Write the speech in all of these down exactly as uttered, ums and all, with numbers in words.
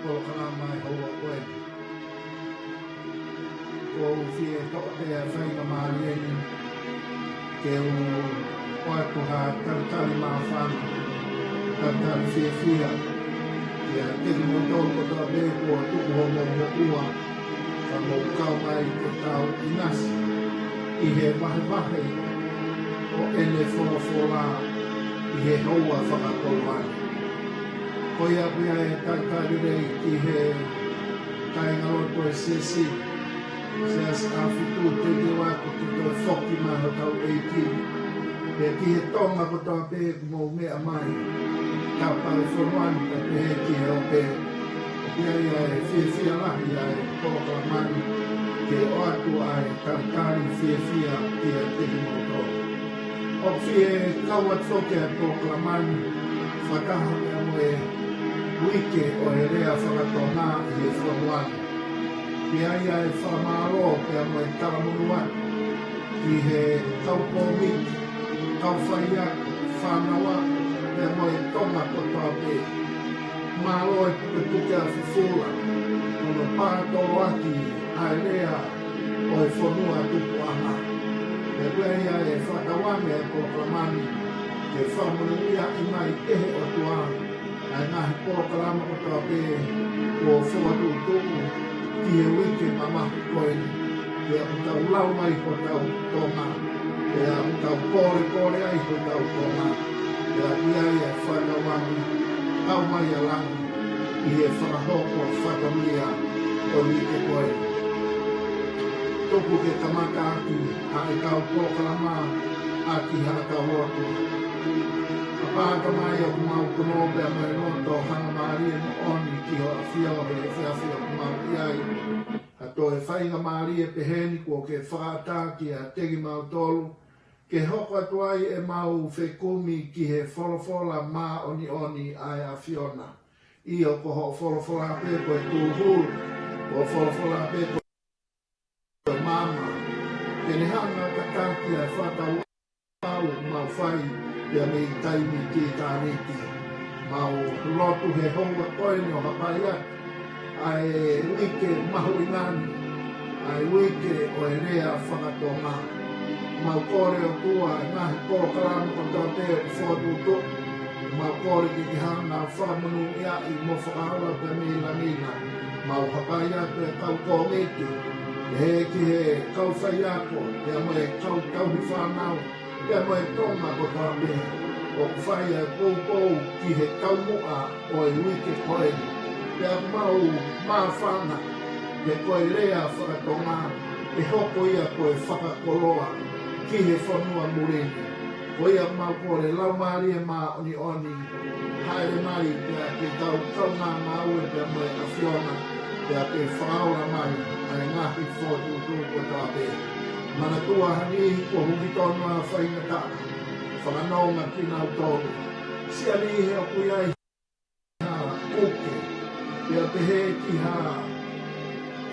polokalama ʻi he houa ko eni. ʻOku ou fie toʻo pē ʻa e faingamālie ni ke u ʻoatu ha talitali māfana, talitali fiefia kiate kimoutolu kotoa pē kuo tuku hoʻomou moʻua, ka mou kau mai ke tau ʻinasi ʻi he vahevahe ʻo ʻene folofola ʻi he houa fakakoloa ni. Ko ia pē ʻa e talitali lelei ki he kāingalotu ʻo e Siasi, Siasi ʻAhofitu, teuteu atu ke toe foki mai hotau ʻEiki, pea ki he Tonga kotoa pē kuo mou meʻa mai, tapa ʻo e fonua ni, pea pehē ki he ope. ʻOku ʻi ai ʻa e fiefia lahi ʻa e polokalama ni ke ʻoatu ʻa e talitali fiefia kiate kimoutolu. ʻOku fie kau atu foki ʻa e polokalama ni fakataha pea mo e uike ʻo e lea fakatonga ʻi he fonua ni. ʻOku ʻi ai ʻa e fakamālō pea mo e talamonū atu ki he kau kōmiti, kau faiako, fānau ako, pea mo e Tonga kotoa pē. Mālō e pukepuke ʻa e fufula, hono pātoloaki ʻa e lea ʻo e fonua tupuʻanga. Pea ko ia ʻa e fakatauange ʻa e polokalama ni ke fakamonūʻiaʻi mai ʻe he ʻOtua ʻa e ngaahi polokalama kotoa pē kuo fokotuʻutuʻu ki he uike mamahi ko eni. Pea ʻoku tau lau mai hotau Tonga, pea ʻoku tau kolekole ai hotau Tonga, pea ʻoku ʻi ai ʻa e fakatauange kau mai ʻa langi ʻi he fakahoko fatongia ʻo e uike ko eni. Tuku ke kamata ʻaki ʻa e kau polokalama ʻaki ha kau lotu. ʻApā Tamai, ʻoku mau punou pea mo e loto hangamālie moʻoni ki hoʻo ʻafio he efiafi ʻoku mau ʻi ai. Ha toe faingamālie pehē ni kuo ke fakaʻatā kiate kimautolu ke hoko atu ai ʻemau fekumi ki he folofola māʻoniʻoni ʻa e ʻAfiona. ʻIo, ko hoʻo folofola pē ko e tūhulu, ko hoʻo folofola pē ko e maama, ke ne hanga ʻo tataki ʻa e fakatau ʻoku mau fai pea mei taimi ki ʻitāniti. Mau lotu he houa ko eni ʻo hapai atu ʻa e uike mahuʻinga ni, ʻa e uike ʻo e lea fakatonga. Mau kole ʻOtua ʻa e ngaahi polokalama kotoa pē ʻoku fokotuʻutuʻu. Mau kole ke ke hanga ʻo fakamonūʻiaʻi mo fakaola pea mei langi na. Mau hapai atu e kau kōmiti, pehē ki he kau faiako, pea mo e kau tauhi fānau, pea mo e Tonga kotoa pē ʻoku fai ʻa e poupou ki he taumuʻa ʻo e uike ko eni. Pea mau māfana he ko e lea fakatonga ʻe hoko ia ko e fakakoloa ki he fonua muli ni. Ko ia mau kole Laumālie Māʻoniʻoni, hāʻele mai pea ke tau kaungā ngāue pea mo e ʻAfiona, pea ke fakaola mai ʻa e ngaahi fokotuʻutuʻu kotoa pē. Manatua ha niʻihi kuo hukitonu ʻa e faingataʻa, fakanonga kinautolu. Siʻi niʻihi ʻoku ʻi ai ha puke, pea pehē ki ha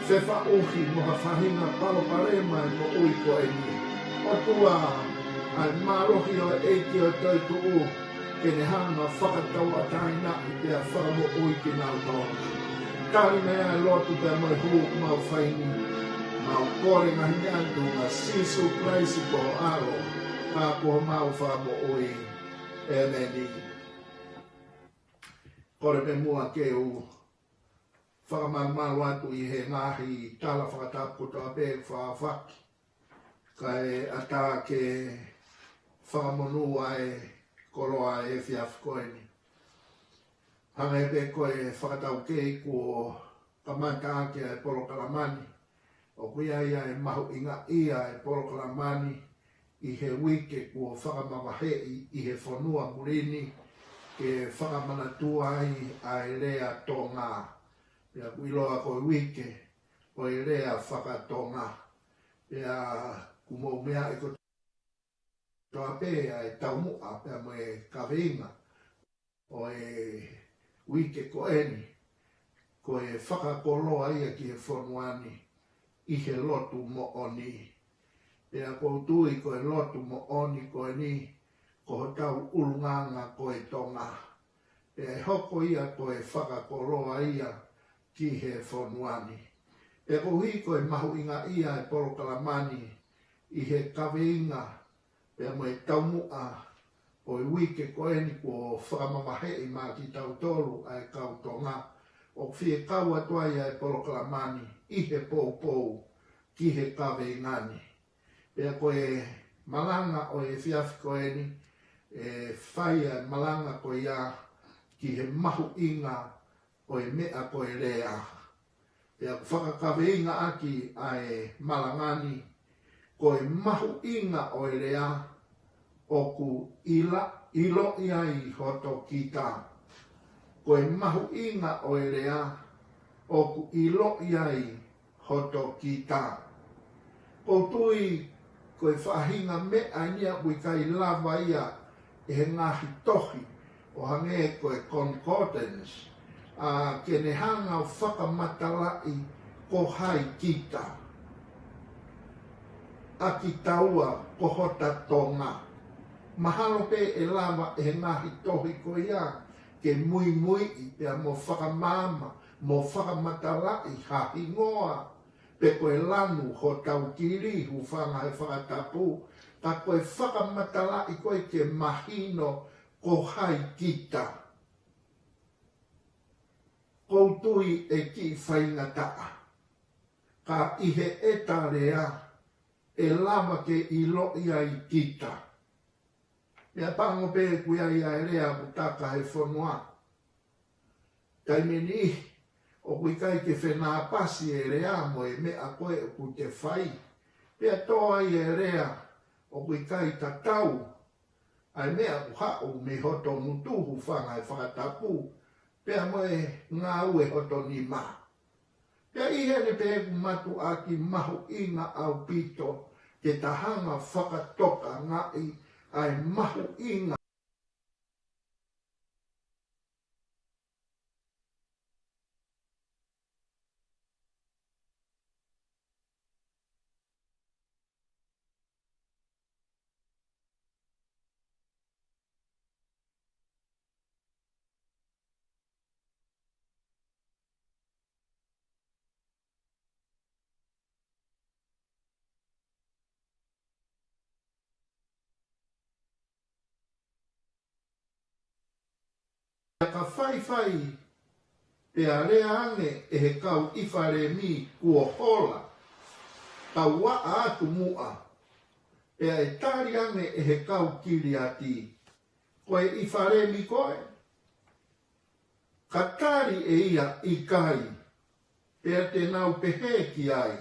fefaʻuhi mo ha faʻahinga palopalema ʻi he moʻui ko eni. ʻOtua, ʻa e mālohi ʻo e ʻEiki ʻo e toetuʻu, ke ne hanga ʻo fakatauʻatāinaʻi pea fakamoʻui kinautolu. Tali mai ʻa e lotu pea mo e hū ʻoku mau fai ni. Mau kole ngaahi meʻa ni ʻi he huafa ʻo Sīsū Kalaisi ko ho ʻAlo, ka ko homau Fakamoʻui. ʻĒmeni. Kole pē muʻa ke u fakamalumalu atu ʻi he ngaahi tala fakatapu kotoa pē ʻoku faʻa fakahoko, kae ʻatā ke fakamonū ʻa e koloa ʻo e efiafi ko eni. Hangē pē ko e fakataukei kuo kamata ʻaki ʻa e polokalama ni, ʻoku ʻi ai ʻa e mahuʻingaʻia ʻo e polokalama ni ʻi he uike kuo fakamavaheʻi ʻi he fonua muli ni, ke fakamanatua ai ʻa e lea Tonga. Pea ʻoku ʻiloa ko e uike ʻo e lea fakatonga. Pea kuo mou meaʻi kotoa pē ʻa e taumuʻa pea mo e kaveinga ʻo e uike ko eni, ko e fakakoloa ia ki he fonua ni ʻi he lotu moʻoni. Pea ʻoku ou tui ko e lotu moʻoni ko eni, ko hotau ʻulungaanga ko e Tonga. Pea ʻe hoko ia ko e fakakoloa ia ki he fonua ni. Pea koeʻuhi ko e mahuʻingaʻia e polokalama ni ʻi he kaveinga pea mo e taumuʻa ʻo e uike ko eni kuo fakamavaheʻi maʻa kitautolu ʻa e kau Tonga, ʻoku fie kau atu ai ʻa e polokalama ni ʻi he poupou ki he kaveinga ni. Pea ko e malanga ʻo e efiafi ko eni, ʻe fai ʻa e malanga ko ia ki he mahuʻinga ʻo e meʻa ko e lea. Pea ʻoku fakakaveinga ʻaki ʻa e malanga ni, ko e mahuʻinga ʻo e lea ʻoku ʻila, ʻiloʻi ai hoto kita. Ko e mahuʻinga ʻo e lea ʻoku ʻiloʻi ai hoto kita. ʻOku ou tui ko e faʻahinga meʻa eni ʻoku ʻikai lava ia ʻe he ngaahi tohi ʻo hangē ko e concordance, ʻa, ke ne hanga ʻo fakamatalaʻi ko hai kita, ʻa kitaua ko hota Tonga. Mahalo pē ʻe lava ʻe he ngaahi tohi ko ia ke muimuiʻi pea mo fakamaama, mo fakamatalaʻi ha hingoa, pe ko e lanu hotau kili, hūfanga he fakatapu, ka ko e fakamatalaʻi ko ē ke mahino ko hai kita, ʻoku ou tui ʻe kiʻi faingataʻa. Ka ʻi heʻeta lea, ʻe lava ke ʻiloʻi ai kita. Meʻapango pē ʻoku ʻi ai ʻa e lea ʻoku taka he fonua. Taimi ʻe niʻihi, ʻoku ʻikai ke fenāpasi e lea mo e meʻa ko ē ʻoku te fai. Pea tō ai e lea ʻoku ʻikai tatau ʻa e meʻa ʻoku haʻu mei hoto ngutu, hūfanga he fakatapu, pea mo e ngāue hoto nima. Pea ʻi heʻene pehē ʻoku mātuʻaki mahuʻinga ʻaupito ke ta hanga ʻo fakatokangaʻi ʻa e mahuʻinga Ka faifai pea lea ange ʻe he kau ʻIfalemi kuo hola, kau aʻa atu muʻa, pea ʻe tali ange ʻe he kau Kiliati, ko e ʻIfalemi koe? Ka tali ʻe ia, ʻikai, pea te nau pehē ki ai,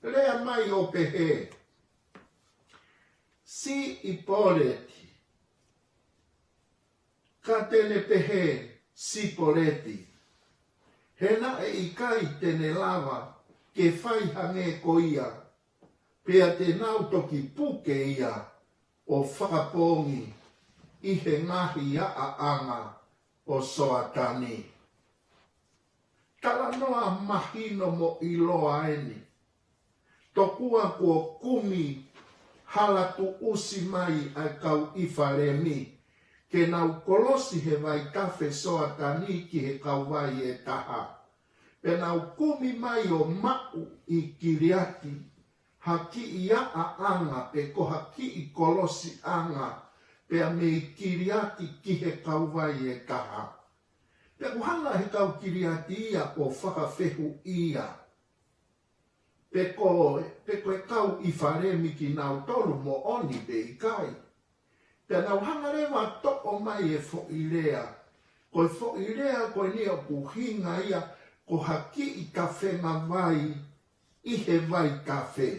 lea mai ʻo pehē, Sipoleti. Ka te ne pehē, Sipoleti, he naʻe ʻikai te ne lava ke fai hangē ko ia, pea te nau toki puke ia ʻo fakapoongi ʻi he ngaahi aʻaʻanga ʻo Soatani. Talanoa mahino mo ʻiloa eni. Tokua kuo kumi hala tuʻusi mai ʻa e kau ʻIfalemi ke nau kolosi he vaitafe Soatani ki he kauvai ʻe taha. Pea nau kumi mai ʻo maʻu ʻi Kiliati ha kiʻi aʻaʻanga pe ko ha kiʻi kolosiʻanga, pea mei Kiliati ki he kauvai ʻe taha. Pea ʻoku hanga ʻe he kau Kiliati ia ʻo fakafehuʻia pe ko, pe ko e kau ʻIfalemi kinautolu moʻoni pe ʻikai. Pea nau hanga leva ʻo toʻo mai e foʻi lea. Ko e foʻi lea ko eni ʻoku ʻuhinga ia ko ha kiʻi tafenga vai ʻi he vaitafe.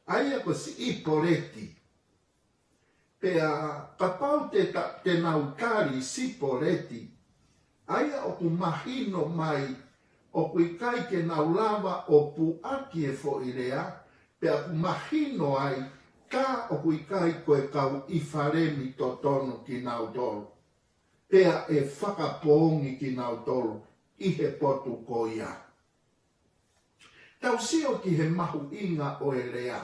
ʻA ia ko Sipoleti. Pea kapau te ta-, te nau tali Sipoleti, ʻa ia ʻoku mahino mai ʻoku ʻikai ke nau lava ʻo puʻaki e foʻi lea, pea ʻoku mahino ai tā ʻoku ʻikai ko e kau ʻIfalemi totonu kinautolu, pea ʻe fakapoongi kinautolu ʻi he potu ko ia. Tau sio ki he mahuʻinga ʻo e lea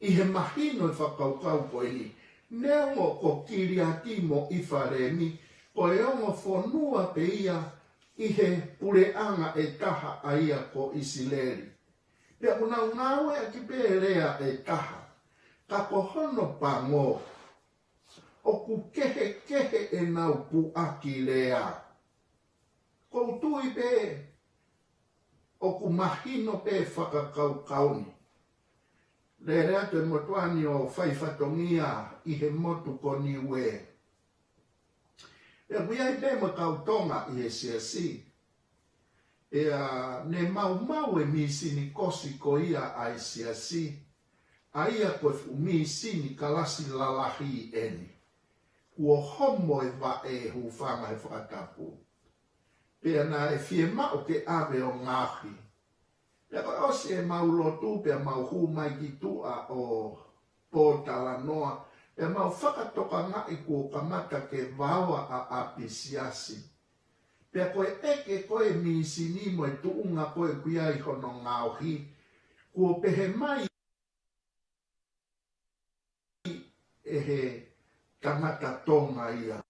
ʻi he mahino e fakakaukau ko eni, neongo ko Kiliati mo ʻIfalemi ko e ongo fonua pē ia ʻi he puleʻanga ʻe taha ʻa ia ko ʻIsileli. Pea ʻoku nau ngāueʻaki pē lea ʻe taha. Ka ko hono pango, ʻoku kehekehe ʻenau puʻaki lea. ʻOku ou tui pē ʻoku mahino pē fakakaukau ni. Lele atu e motuʻa ni ʻo fai fatongia ʻi he motu ko Niuē. Pea ʻoku ʻi ai pē mo e kau Tonga ʻi he siasi. Pea ne maumau e mīsini kosi ko ia ʻa e siasi, ʻa ia ko e fuʻu mīsini kalasi lalahi ʻeni. Kuo homo e vaʻe, hūfanga he fakatapu. Pea naʻe fiemaʻu ke ʻave ʻo ngaohi. Pea ko e ʻosi ʻemau lotu, pea mau hū mai ki tuʻa ʻo pōtalanoa, pea mau fakatokangaʻi kuo kamata ke vaoa ʻa ʻapi siasi. Pea ko e ʻeke ko e mīsini mo e tuʻunga ko ē ʻoku ʻi ai hono ngaohi, kuo pehē mai ʻe he tangata Tonga ia,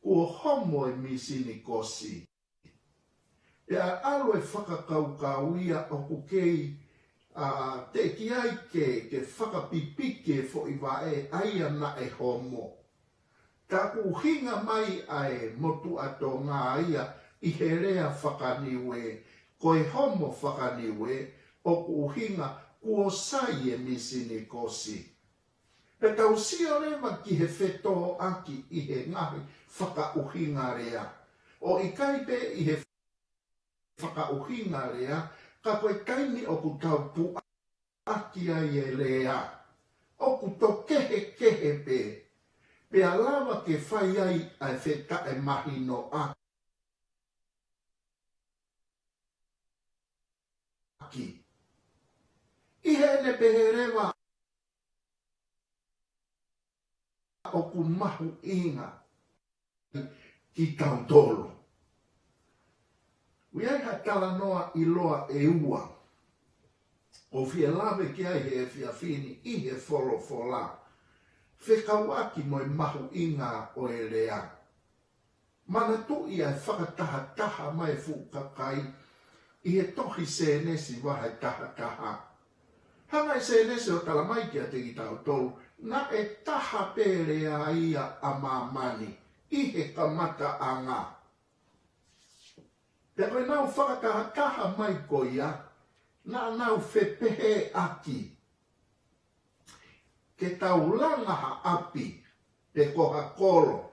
kuo homo e mīsini kosi. Pea ʻalu e fakakaukau ia ʻoku kei, ʻa, teʻeki ai ke, ke fakapipiki e foʻi vaʻe ʻa ia naʻe homo. Ka ʻoku ʻuhinga mai ʻa e motuʻa Tonga ia ʻi he lea faka-Niuē, ko e homo faka-Niuē, ʻoku ʻuhinga kuo sai e mīsini kosi. Pea tau sio leva ki he fetōʻaki ʻi he ngaahi fakaʻuhinga lea. ʻO ʻikai pē ʻi he fakaʻuhinga lea, ka ko e taimi ʻoku tau puʻaki ai e lea, ʻoku tō kehekehe pē, pea lava ke fai ai ʻa e fetaʻemahinoʻaki. ʻI heʻene pehē leva ʻoku mahuʻinga kitautolu. ʻOku ʻi ai ha talanoa ʻiloa ʻe ua ʻoku ou fie lave ki ai he efiafi ni ʻi he folofola, fekauʻaki mo e mahuʻinga ʻo e lea. Manatuʻi ʻa e fakatahataha mai e fuʻu kakai ʻi he tohi Sēnesi vahe tahataha. Hanga ʻe Sēnesi ʻo tala mai kiate kitautolu, naʻe taha pē lea ia ʻa māmani ʻi he kamataʻanga. Pea ko ʻenau fakatahataha mai ko ia, naʻa nau fepehēʻaki. Ke tau langa ha ʻapi, pe ko ha kolo.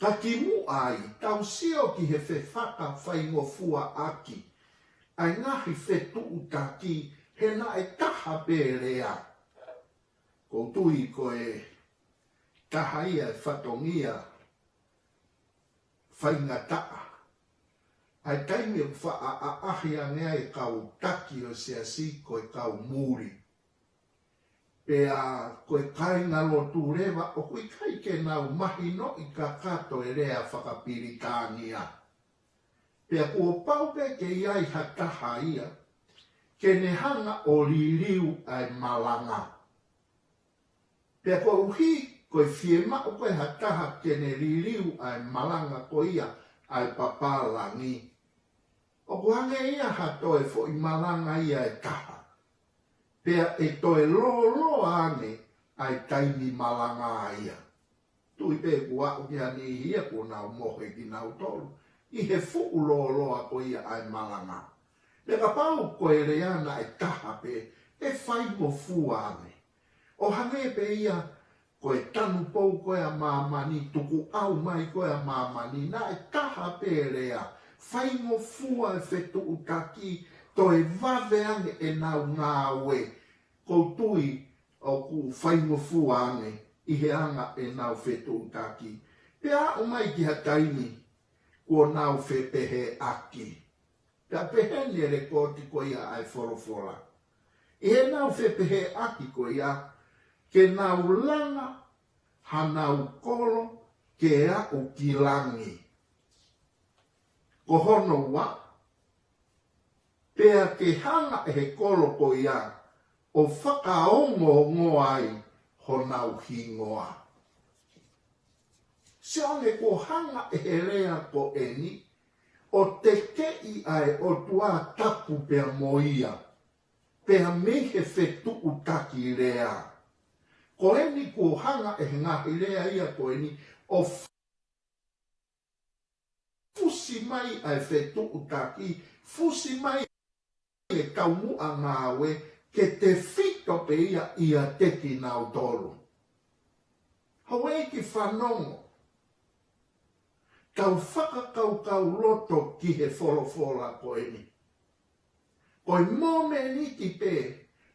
Ka kimuʻa ai, tau sio ki he fefakafaingofuaʻaki ʻa e ngaahi fetuʻutaki he naʻe taha pē lea. ʻOku ou tui ko e taha ia e fatongia faingataʻa. ʻA e taimi ʻoku faʻa ʻaʻahi ange ai e kau taki ʻo e siasi ko e kau muli. Pea ko e kāingalotu leva ʻoku ʻikai ke nau mahinoʻi kakato e lea fakapilitānia. Pea kuo pau pē ke ʻi ai ha taha ia ke ne hanga ʻo liliu ʻa e malanga. Pea koeʻuhi ko e fiemaʻu ko ē ha taha ke ne liliu ʻa e malanga ko ia ʻa e papālangi, ʻoku hangē ia ha toe foʻi malanga ia ʻe taha. Pea ʻe toe lōloa ange ʻa e taimi malanga ia. Tui pē kuo aʻu ki ha niʻihi ia kuo nau mohe kinautolu ʻi he fuʻu lōloa ko ia ʻa e malanga. Pea kapau ko e lea naʻe taha pē, ʻe faingofua ange. ʻO hangē pē ia ko e tanupou ko ē ʻa māmani, tukuʻau mai ko ē ʻa māmani, naʻe taha pē lea, faingofua e fetuʻutaki, toe vave ange ʻenau ngāue. ʻOku ou tui ʻoku faingofua ange ʻi he anga ʻenau fetuʻutaki. Pea aʻu mai ki ha taimi kuo nau fepehēʻaki. Pea pehē ni e lekooti ko ia ʻa e folofola, ʻi heʻenau fepehēʻaki ko ia, ke nau langa hanau kolo ke aʻu ki langi. Ko hono ua, pea ke hanga ʻe he kolo ko ia ʻo fakaongoongoa ai honau hingoa. Sione, kuo hanga ʻe he lea ko eni ʻo tekeʻi ʻa e ʻOtua tapu pea mo ia, pea mei he fetuʻutaki lea. Ko eni kuo hanga ʻe he ngaahi lea ia ko eni ʻo fusi mai ʻa e fetuʻutaki, fusi mai e taumuʻa ngāue ke tefito pē ia ʻiate kinautolu. Houʻeiki fanongo, tau fakakaukau loto ki he folofola ko eni. Ko e momeniti pē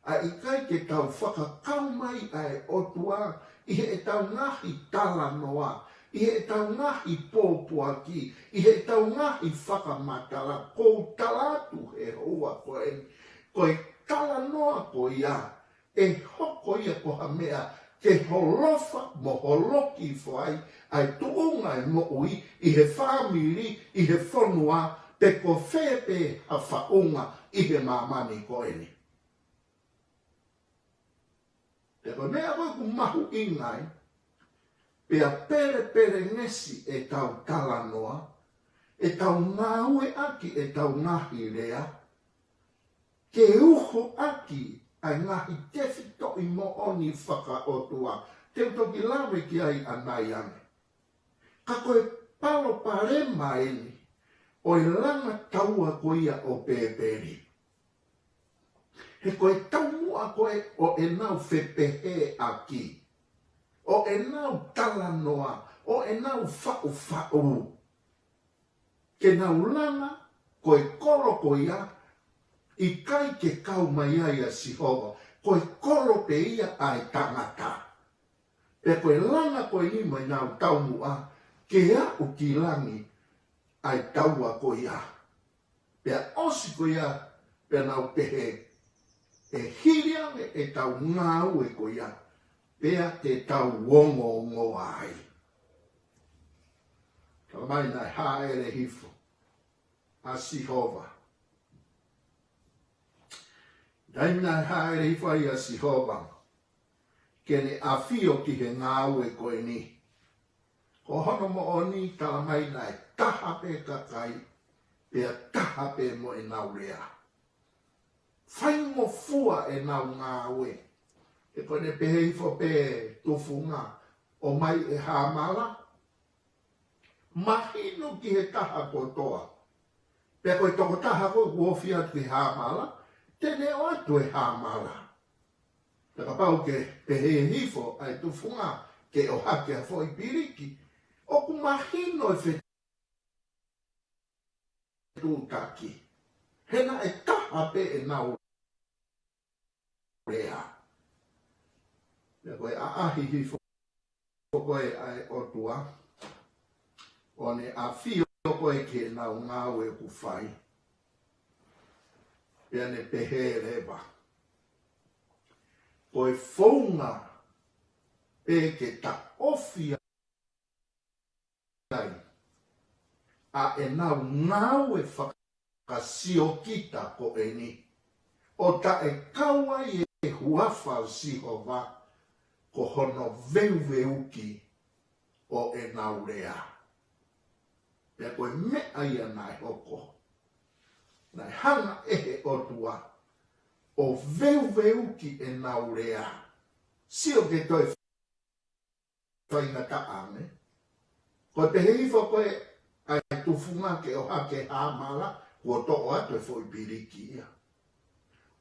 ʻa e ʻikai ke tau fakakau mai ʻa e ʻOtua ʻi heʻetau ngaahi talanoa, ʻi heʻetau ngaahi pōpoaki, ʻi heʻetau ngaahi fakamatala, kou tala atu he houa ko eni, ko e talanoa ko ia, ʻe hoko ia ko ha meʻa ke holofa mo holoki hifo ai ʻa e tuʻunga ʻo e moʻui ʻi he fāmili, ʻi he fonua, pe ko fē pē ha faʻunga ʻi he māmani ko eni. Pea ko e meʻa ko ē ʻoku mahuʻinga ai, pea pelepelengesi ʻetau talanoa, ʻetau ngāueʻaki ʻetau ngaahi lea, ke uho ʻaki ʻa e ngaahi tefitoʻi moʻoni fakaʻotua te u toki lave ki ai ʻanai ange. Ka ko e palopalema eni ʻo e langa taua ko ia ʻo Pēpeli. He ko e taumuʻa ko ē ʻo ʻenau fepehēʻaki, ʻo ʻenau talanoa, ʻo ʻenau faʻufaʻu, ke nau langa ko e kolo ko ia ʻikai ke kau mai ai ʻa Sihova, ko e kolo pē ia ʻa e tangata. Pea ko e langa ko eni mo ʻenau taumuʻa ke aʻu ki langi ʻa e taua ko ia. Pea ʻosi ko ia, pea nau pehē, ʻe hili ange ʻetau ngāue ko ia, pea te tau ongoongoa ai. Talamai naʻe hāʻele hifo ʻa Sihova. Taimi naʻe hāʻele hifo ai ʻa Sihova ke ne ʻafio ki he ngāue ko eni, ko hono moʻoni talamai naʻe taha pē kakai, pea taha pē mo ʻenau lea. Faingofua ʻenau ngāue. He ko ʻene pehē hifo pē tufunga, ʻomai ʻe hāmala, mahino ki he taha kotoa. Pea ko e tokotaha ko ē kuo ofi atu ki he hāmala, te ne ʻoatu e hāmala. Pea kapau ke pehē hifo ʻa e tufunga ke ʻohake ha foʻi piliki, ʻoku mahino e fetuʻutaki. He naʻe taha pē ʻenau lea. Pea ko e ʻaʻahi hifo ko ē ʻa e ʻOtua, ʻo ne ʻafio ko ē ki heʻenau ngāue ʻoku fai. Pea ne pehē leva, ko e founga pē ke taʻofi ai ʻa ʻenau ngāue fakasiokita ko eni, ʻo taʻekau ai e huafa ʻo Sihova, ko hono veuveuki ʻo ʻenau lea. Pea ko e meʻa ia naʻe hoko. Naʻe hanga ʻe he ʻOtua ʻo veuveuki ʻenau lea. Sio ke toe faingataʻa ange. Ko e pehē hifo ko ē ʻa e tufunga ke ʻohake hāmala, kuo toʻo atu e foʻi piliki ia.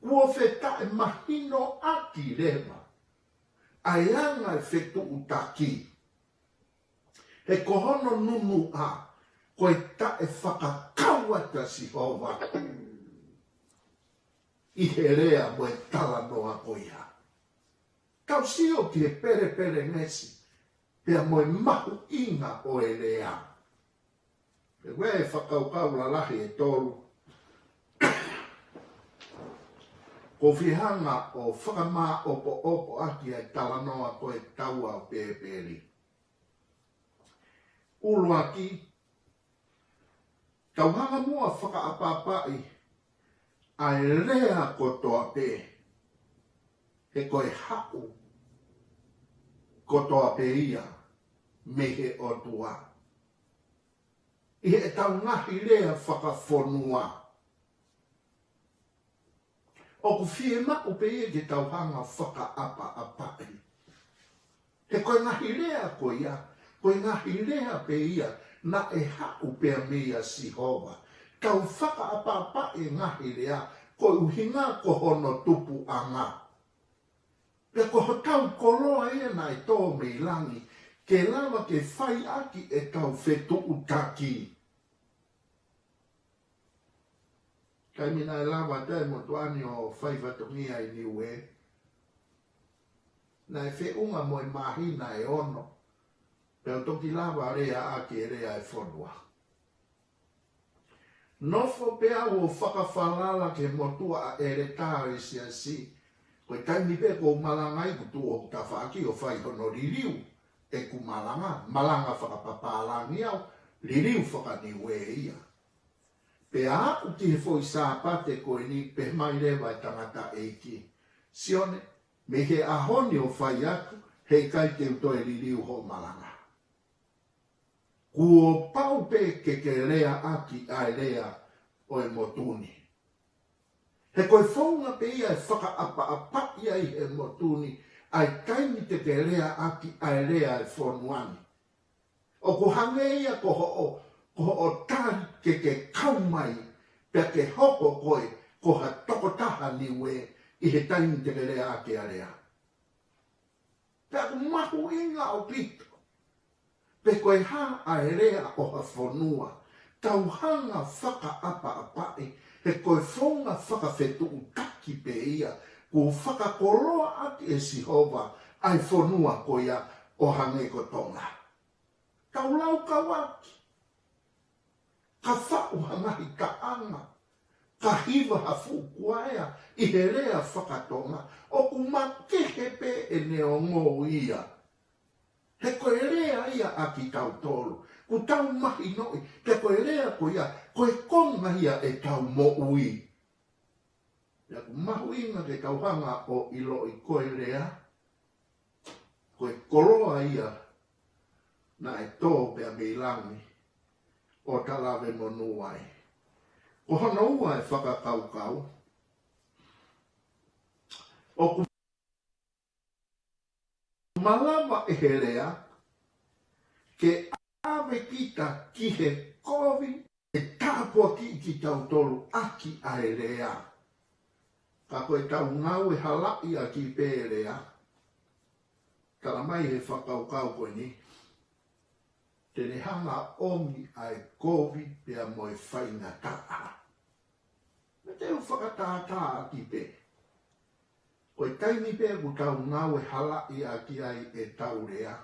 Kuo fetaʻemahinoʻaki leva ʻa e anga e fetuʻutaki. He ko hono nunuʻa, ko e taʻefakakau atu ʻa Sihova ʻi he lea mo e talanoa ko ia. Tau sio ki he pelepelengesi, pea mo e mahuʻinga ʻo e lea. Pea ko e fakakaukau lalahi ʻe tolu, kou fie hanga ʻo fakamāʻopoʻopo ʻaki ʻa e talanoa ko e taua ʻo Pēpeli. ʻUluaki, tau hanga muʻa fakaʻapaʻapaʻi ʻa e lea kotoa pē, he ko e haʻu kotoa pē ia mei he ʻOtua ʻi heʻetau ngaahi lea fakafonua. ʻOku fiemaʻu pē ia ke tau hanga fakaʻapaʻapaʻi. He ko e ngaahi lea ko ia, ko e ngaahi lea pē ia naʻe haʻu pē ia meia Sihova. Tau fakaʻapaʻapaʻi e ngaahi lea, ko e ʻuhinga ko hono tupuʻanga. Pea ko hotau koloa ia naʻe tō mei langi, ke lava ke fai ʻaki ʻetau fetuʻutaki. Taimi naʻe lava atu ai e motuʻa ni ʻo fai fatongia ʻi Niuē, naʻe feʻunga mo e māhina ʻe ono, pea u toki lava lea ʻaki e lea e fonua. Nofo pē au ʻo fakafalala ki he motuʻa ʻeletā ʻo e siasi. Ko e taimi pē ʻoku ou malanga ai, kuo tuʻu hoku tafaʻaki ʻo fai hono liliu ʻeku malanga, malanga fakapapālangi au, liliu faka-Niuē ia. Pea aʻu ki he foʻi Sāpate ko eni, pehē mai leva e tangataʻeiki: Sione, mei he ʻaho ni ʻo fai atu, heʻikai te u toe liliu hoʻo malanga. Kuo pau pē ke ke lea ʻaki ʻa e lea ʻo e motu ni. He ko e founga pē ia ʻe fakaʻapaʻapaʻi ai ʻe he motu ni ʻa e taimi te ke lea ʻaki ʻa e lea e fonua ni. ʻOku hangē ia ko hoʻo, ko hoʻo tali ke ke kau mai, pea ke hoko koe ko ha tokotaha Niuē ʻi he taimi te ke lea ʻaki ʻa e lea. Pea ʻoku mahuʻinga ʻaupito pe ko e hā ʻa e lea ʻo ha fonua. Tau hanga fakaʻapaʻapaʻi, he ko e founga fakafetuʻutaki pē ia kuo fakakoloa ʻaki ʻe Sihova ʻa e fonua ko ia ʻo hangē ko Tonga. Tau laukau ʻaki, ka faʻu ha ngaahi taʻanga, ka hiva ha fuʻu kuaea ʻi he lea faka-Tonga, ʻoku makehe pē ʻene ongo ia. He ko e lea ia ʻa kitautolu, kuo tau mahinoʻi, pea ko e lea ko ia, ko e konga ia ʻetau moʻui. Pea ʻoku mahuʻinga ke tau hanga ʻo ʻiloʻi ko e lea, ko e koloa ia naʻe tō pea mei langi ʻo ta lave monū ai. Ko hono ua e fakakaukau, ʻoku malava ʻe he lea ke ʻave kita ki he kovi, ʻe tāpuakiʻi kitautolu ʻaki ʻa e lea. Ka ko ʻetau ngāue halaʻi ʻaki pē e lea, tala mai he fakakaukau ko eni, te ne hanga ʻo ʻomi ʻa e kovi pea mo e faingataʻa. Pea te u fakatātā ʻaki pē, ko e taimi pē ʻoku tau ngāue halaʻi ʻaki ai ʻetau lea,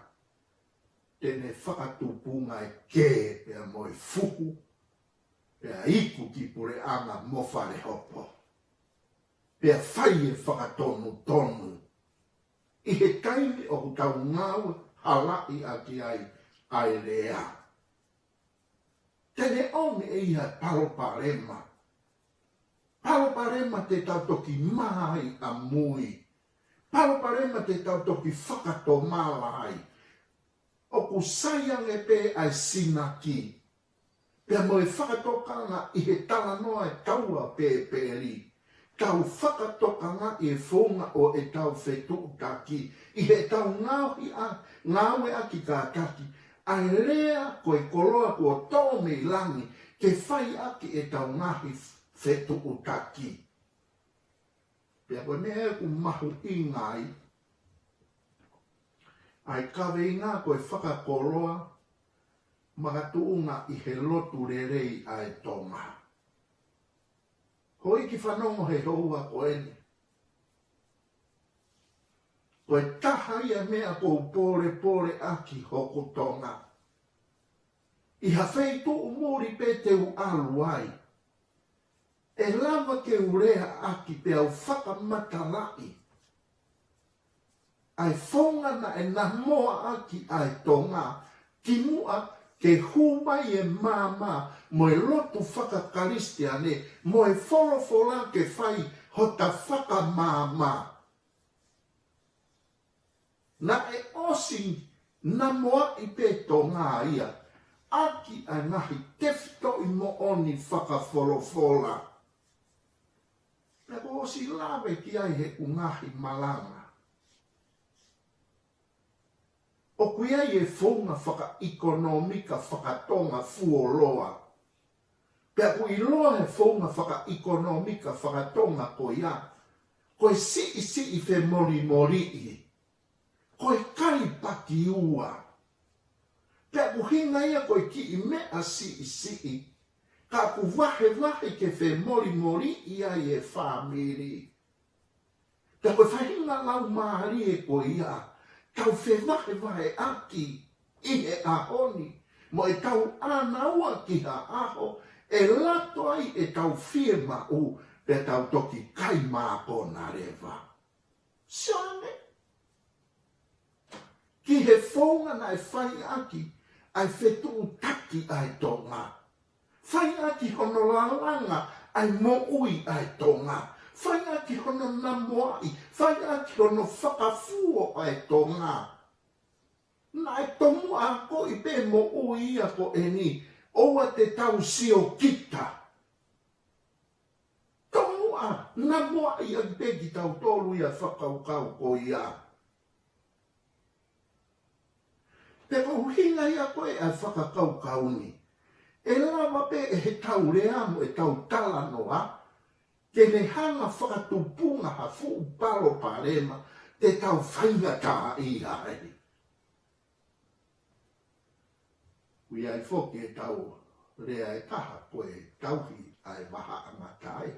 te ne fakatupunga e kē pea mo e fuhu, pea iku ki puleʻanga mo fale hopo, pea fai e fakatonutonu ʻi he taimi ʻoku tau ngāue halaʻi ʻaki ai ʻa e lea. Te ne ʻomi ʻe ia e palopalema. Palopalema te tau toki mā ai ʻamui. Palopalema te tau toki fakatomala ai. ʻOku sai ange pē ʻa e sinaki pea mo e fakatokanga ʻi he talanoa e taua Pēpeli. Tau fakatokangaʻi e founga ʻo ʻetau fetuʻutaki ʻi heʻetau ngaohi ʻa, ngāueʻaki kātaki ʻa e lea ko e koloa kuo tō mei langi ke fai ʻaki ʻetau ngaahi fetuʻutaki. Pea ko e meʻa ʻoku mahuʻinga ai, ʻa e kaveinga ko e fakakoloa makatuʻunga ʻi he lotu lelei ʻa e Tonga. Houʻeiki fanongo, he houa ko eni, ko e taha ia meʻa ʻoku ou pōlepole ʻaki hoku Tonga. ʻI ha feituʻu muli pē te u ʻalu ai, ʻe lava ke u lea ʻaki pea u fakamatalaʻi ʻa e founga naʻe namoa ʻaki ʻa e Tonga kimuʻa ke hū mai e maama mo e lotu fakakalisitiane mo e folofola ke fai hota fakamaama. Naʻe ʻosi namoaʻi pē Tonga ia ʻaki ʻa e ngaahi tefitoʻi moʻoni fakafolofola. Pea kuo ʻosi lave ki ai heʻeku ngaahi malanga. ʻOku ʻi ai e founga fakaʻekonōmika fakatonga fuoloa. Pea ʻoku ʻiloa he founga fakaʻekonōmika fakatonga ko ia ko e siʻisiʻi femolimoliʻi. Ko e kai pakiua. Pea ʻoku ʻuhinga ia ko e kiʻi meʻa siʻisiʻi, ka ʻoku vahevahe ke femolimoliʻi ai e fāmili. Pea ko e faʻahinga laumālie ko ia, tau fevahevaheʻaki ʻi he ʻaho ni, mo ʻetau ʻānaua ki ha ʻaho ʻe lato ai ʻetau fiemaʻu, pea tau toki kai mākona leva. Sio ange ki he founga naʻe fai ʻaki ʻa e fetuʻutaki ʻa e Tonga. Fai ʻaki hono lalanga ʻa e moʻui ʻa e Tonga. Fai ʻaki hono namoaʻi. Fai ʻaki hono fakafuo ʻa e Tonga. Naʻe tomuʻa akoʻi pē moʻui ia ko eni, ʻoua te tau siokita. Tomuʻa namoaʻi ʻaki pē kitautolu ia fakakaukau ko ia. Pea ko e ʻuhinga ia ko ē ʻa e fakakaukau ni, ʻe lava pē ʻe heʻetau lea mo ʻetau talanoa ke ne hanga fakatupunga ha fuʻu palopalema te tau faingataʻaʻia ai. ʻOku ʻi ai foki ʻetau lea ʻe taha ko e tauhi ʻa e vahaʻangatae.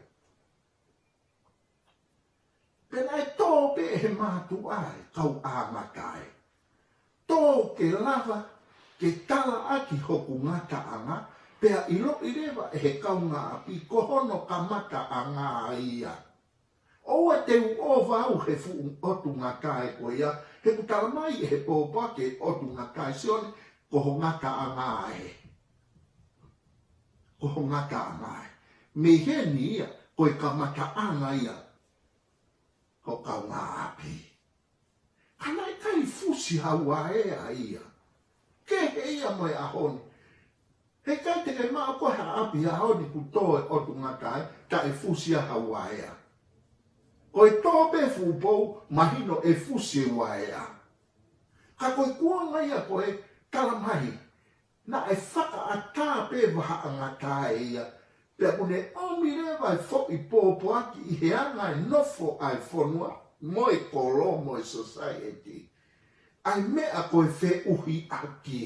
Pea naʻe tō pē ʻe he mātuʻa e kau ʻāngatae. Tō ke lava ke talaʻaki hoku ngataʻanga, pea ʻiloʻi leva ʻe he kaungāʻapi ko hono kamataʻanga ia. ʻOua te u ʻova au he fuʻu ʻotu ngatae ko ia, he ʻoku talamai ʻe he pōpoaki ʻotu ngatae, Sione, ko ho ngataʻanga ē. Ko ho ngataʻanga ē. Mei heni ia, ko e kamataʻanga ia ho kaungāʻapi. Ka naʻe ʻikai fusi ha uaea ia. Kehe ia mo e ʻaho ni. Heʻikai te ke maʻu koe ha ʻapi he ʻaho ni kuo tō e ʻotu ngatae, taʻe fusi ha uaea. Ko e tō pē fuʻu pou, mahino ʻe fusi e uaea. Ka ko e kuonga ia ko ē, talamai naʻe fakaʻatā pē vahaʻangatae ia, pea ʻoku ne ʻomi leva e foʻi pōpoaki ʻi he anga e nofo ʻa e fonua, mo e kolo, mo e society, ʻa e meʻa ko e feʻuhiʻaki.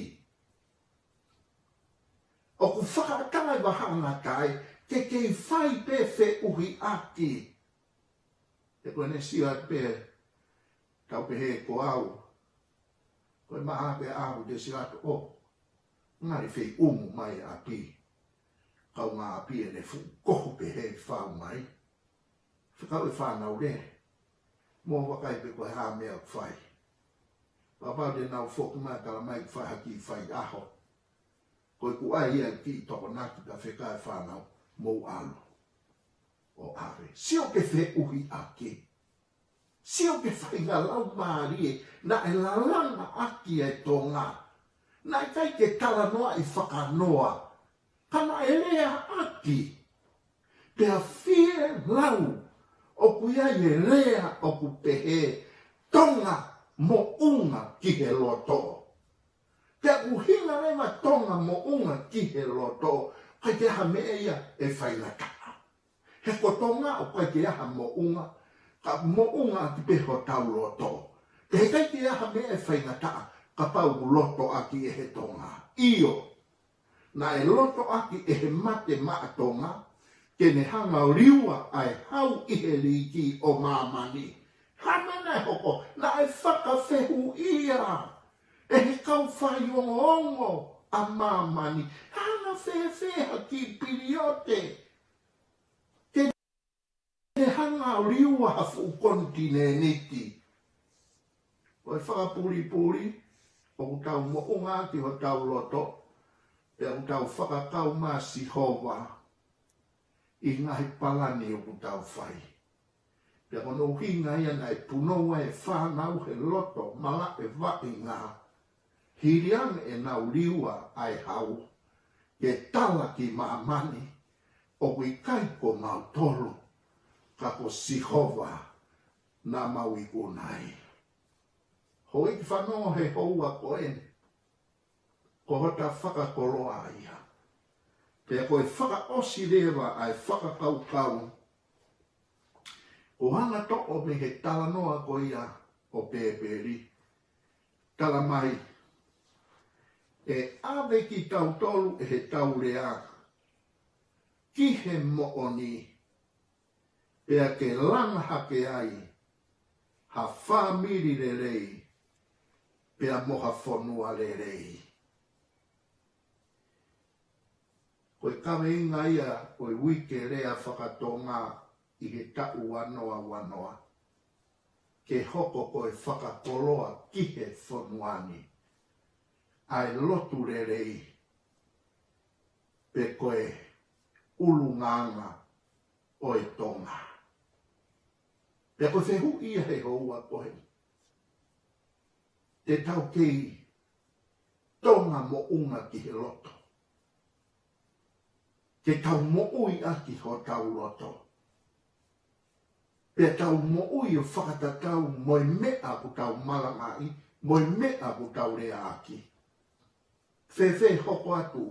ʻOku fakaʻatā e vahaʻangatae ke kei fai pē feʻuhiʻaki. He ko ʻene sio atu pē, tau pehē ko au, ko e maha pē au te sio atu ʻo ngali fei ʻumu mai ʻapi. Kaungāʻapi ʻene fuʻu kohu pehē fau mai. Fekau e fānau lele. Mo vakai pē ko e hā meʻa ʻoku fai. Kapau te nau foki mai talamai ʻoku fai ha kiʻi faiʻaho. Ko e kuai ia ki Tokonaki ka fekau e fānau mou ʻalu ʻo ʻave. Sio ki he feʻuhiʻaki. Sio ki he faʻahinga laumālie naʻe lalangaʻaki e Tonga. Naʻe ʻikai ke talanoaʻi fakanoa. Ka naʻe leaʻaki. Pea fie lau ʻoku ʻi ai e lea ʻoku pehē Tonga moʻunga ki he loto. Pea ʻuhinga leva Tonga moʻunga ki he loto, ʻikai ke ʻi ai ha meʻa ia ʻe faingataʻa. He ko Tonga ʻoku ʻikai ke ʻi ai ha moʻunga, ka moʻunga ʻaki pē hotau loto. Pea ʻikai ke ʻi ai ha meʻa ʻe faingataʻa, kapau ʻoku lotoʻaki ʻe he Tonga. ʻIo, naʻe lotoʻaki ʻe he mate maʻa Tonga, ke ne hanga ʻo liua ʻa e hau ʻi he liiki ʻo māmani. Hā e meʻa naʻe hoko, naʻe fakafehuʻia ʻe he kau faiongoongo ʻa māmani. Hanga fēfē ha kiʻi piliote ke ne hanga ʻo liua ha fuʻu konitinēniti. Ko e fakapulipuli, ʻoku tau moʻunga ʻaki hotau loto, pea ʻoku tau fakakau mai Sihova ʻi he ngaahi palani ʻoku tau fai. Pea ko hono ʻuhinga ia naʻe punou ai e fānau he loto malaʻe vaʻinga. Hili ange ʻenau liua ʻa e hau ke tala ki māmani, ʻoku ʻikai ko mautolu, ka ko Sihova naʻa mau ikuna ai. Houʻeiki fanongo, he houa ko eni, ko hota fakakoloa ia. Pea ko e fakaʻosi leva ʻa e fakakaukau, ko hanga toʻo mei he talanoa ko ia ʻo Pēpeli, tala mai, ʻe ʻave kitautolu ʻe heʻetau lea ki he moʻoni, pea ke langa hake ai ha fāmili lelei, pea mo ha fonua lelei. Ko e kaveinga ia ʻo e Uike Lea Fakatonga ʻi he taʻu ua noa ua noa, ke hoko ko e fakakoloa ki he fonua ni ʻa e lotu lelei, pe ko e ʻulungaanga ʻo e Tonga. Pea ko e fehuʻi ia he houa ko eni, te tau kei Tonga moʻunga ki he loto, ke tau moʻui ʻaki hotau loto, pea tau moʻui ʻo fakatatau mo e meʻa ʻoku tau malangaʻi, mo e meʻa ʻoku tau leaʻaki? Fēfē hoko atu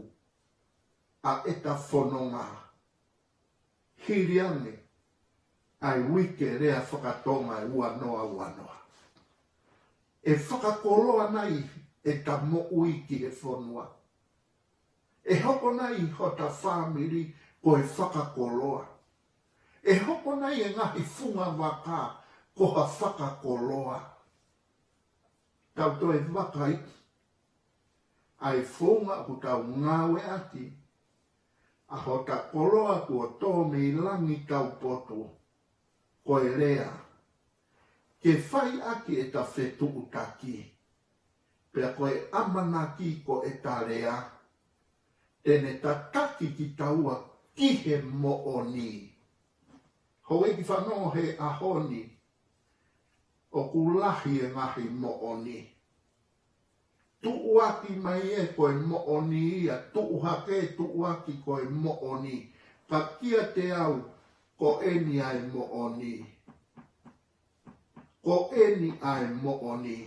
ʻa ʻeta fononga hili ange ʻa e Uike Lea Fakatonga ʻe ua noa ua noa? ʻE fakakoloa nai ʻeta moʻui ki he fonua? ʻE hoko nai hota fāmili ko e fakakoloa? ʻE hoko nai e ngaahi fungavaka ko ha fakakoloa? Tau toe vakai ʻa e founga ʻoku tau ngāueʻaki ʻa hota koloa kuo tō mei langi taupotu, ko e lea. Ke fai ʻaki ʻeta fetuʻutaki, pea ko e ʻamanaki ko ʻeta lea te ne tataki kitaua ki he moʻoni. Houʻeiki fanongo, he ʻaho ni ʻoku lahi e ngaahi moʻoni. Tuʻuaki mai ē, ko e moʻoni ia, tuʻu hake, tuʻuaki, ko e moʻoni. Ka kiate au, ko eni ʻa e moʻoni. Ko eni ʻa e moʻoni.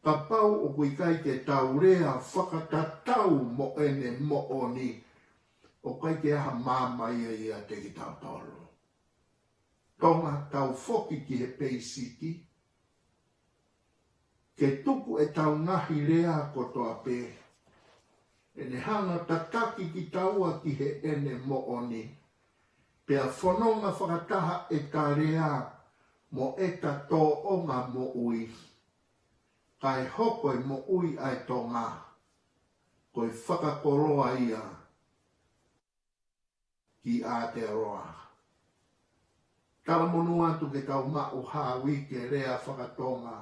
Kapau ʻoku ʻikai ke tau lea fakatatau mo ʻene moʻoni, ʻoku ʻikai ke ʻi ai ha maama ia ʻiate kitautolu. Tonga, tau foki ki he peisiki, ke tuku ʻetau ngaahi lea kotoa pē ʻene hanga tataki kitaua ki heʻene moʻoni, pea fononga fakataha ʻeta lea mo ʻeta tōʻonga moʻui, kae hoko e moʻui ʻa e Tonga ko e fakakoloa ia ki Aotearoa. Talamonū atu ke tau maʻu ha Uike Lea Fakatonga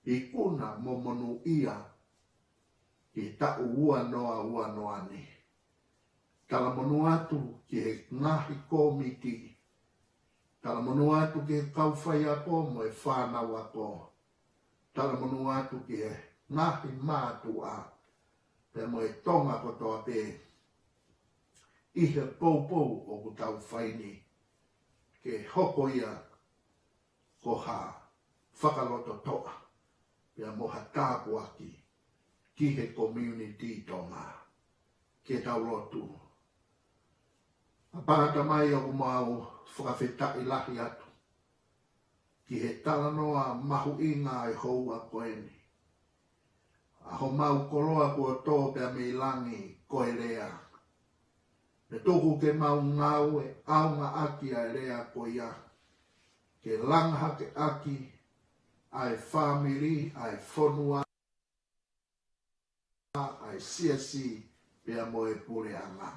ikuna mo monūʻia ki he taʻu ua noa ua noa ni. Talamonū atu ki he ngaahi kōmiti. Talamonū atu ki he kau faiako mo e fānau ako. Talamonū atu ki he ngaahi mātuʻa, pea mo e Tonga kotoa pē ʻi he poupou ʻoku tau fai ni, ke hoko ia ko ha fakalototoʻa, pea mo ha tāpuaki ki he community Tonga. Ke tau lotu. ʻApā Tamai, ʻoku mau fakafetaʻi lahi atu ki he talanoa mahuʻinga ʻi he houa ko eni, ʻa homau koloa kuo tō pea mei langi, ko e lea. Pea tuku ke mau ngāue ʻaonga ʻaki ʻa e lea ko ia, ke langa hake ʻaki ʻa e fāmili, ʻa e fonua, ʻa e siasi, pea mo e puleʻanga.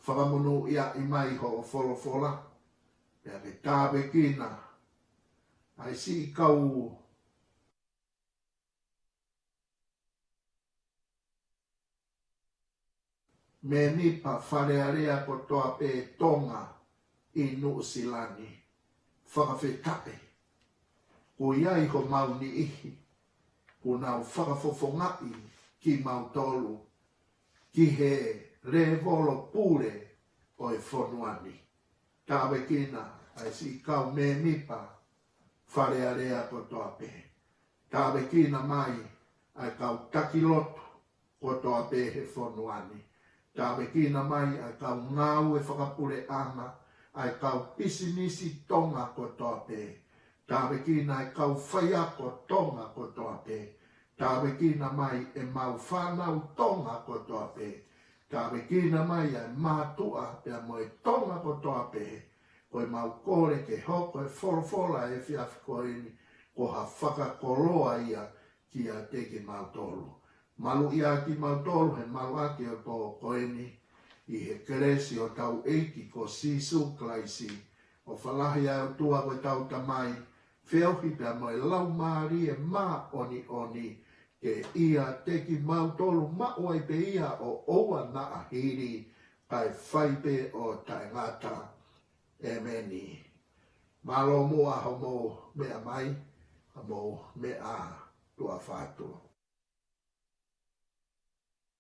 Fakamonūʻia mai hoʻo folofola, pea ke tāpuekina ʻa e siʻi kau mēmipa Fale Alea kotoa pē Tonga ʻi Nuʻusila ni. Fakafetaʻi, ʻoku ʻi ai homau niʻihi kuo nau fakafofongaʻi kimautolu ki he lēvolo pule ʻo e fonua ni. Tāvekina ʻa e siʻi kau mēmipa Fale Alea kotoa pē. Tāvekina mai ʻa e kau taki lotu kotoa pē he fonua ni. Tāvekina mai ʻa e kau ngāue fakapuleʻanga, ʻa e kau pisinisi Tonga kotoa pē. Tāvekina ʻa e kau faiako Tonga kotoa pē. Tāvekina mai ʻemau fānau Tonga kotoa pē. Tāvekina mai ʻa e mātuʻa pea mo e Tonga kotoa pē. Ko ʻemau kole ke hoko e folofola ʻo e efiafi ko eni ko ha fakakoloa ia kiate kimautolu. Maluʻi ʻa kimautolu he maluʻaki ʻo e pō ko eni, ʻi he kelesi ʻo hotau ʻEiki ko Sīsū Kalaisi, ʻofa lahi ʻa e ʻOtua ko ʻetau Tamai, feohi pea mo e Laumālie Māʻoniʻoni, ke ʻiate kimautolu maʻu ai pē ia ʻo ʻoua naʻa hili, kae fai pē ʻo taʻengata. ʻEmeni. Mālō muʻa hoʻomou meʻa mai, hoʻomou meʻa tuʻa ʻofa atu.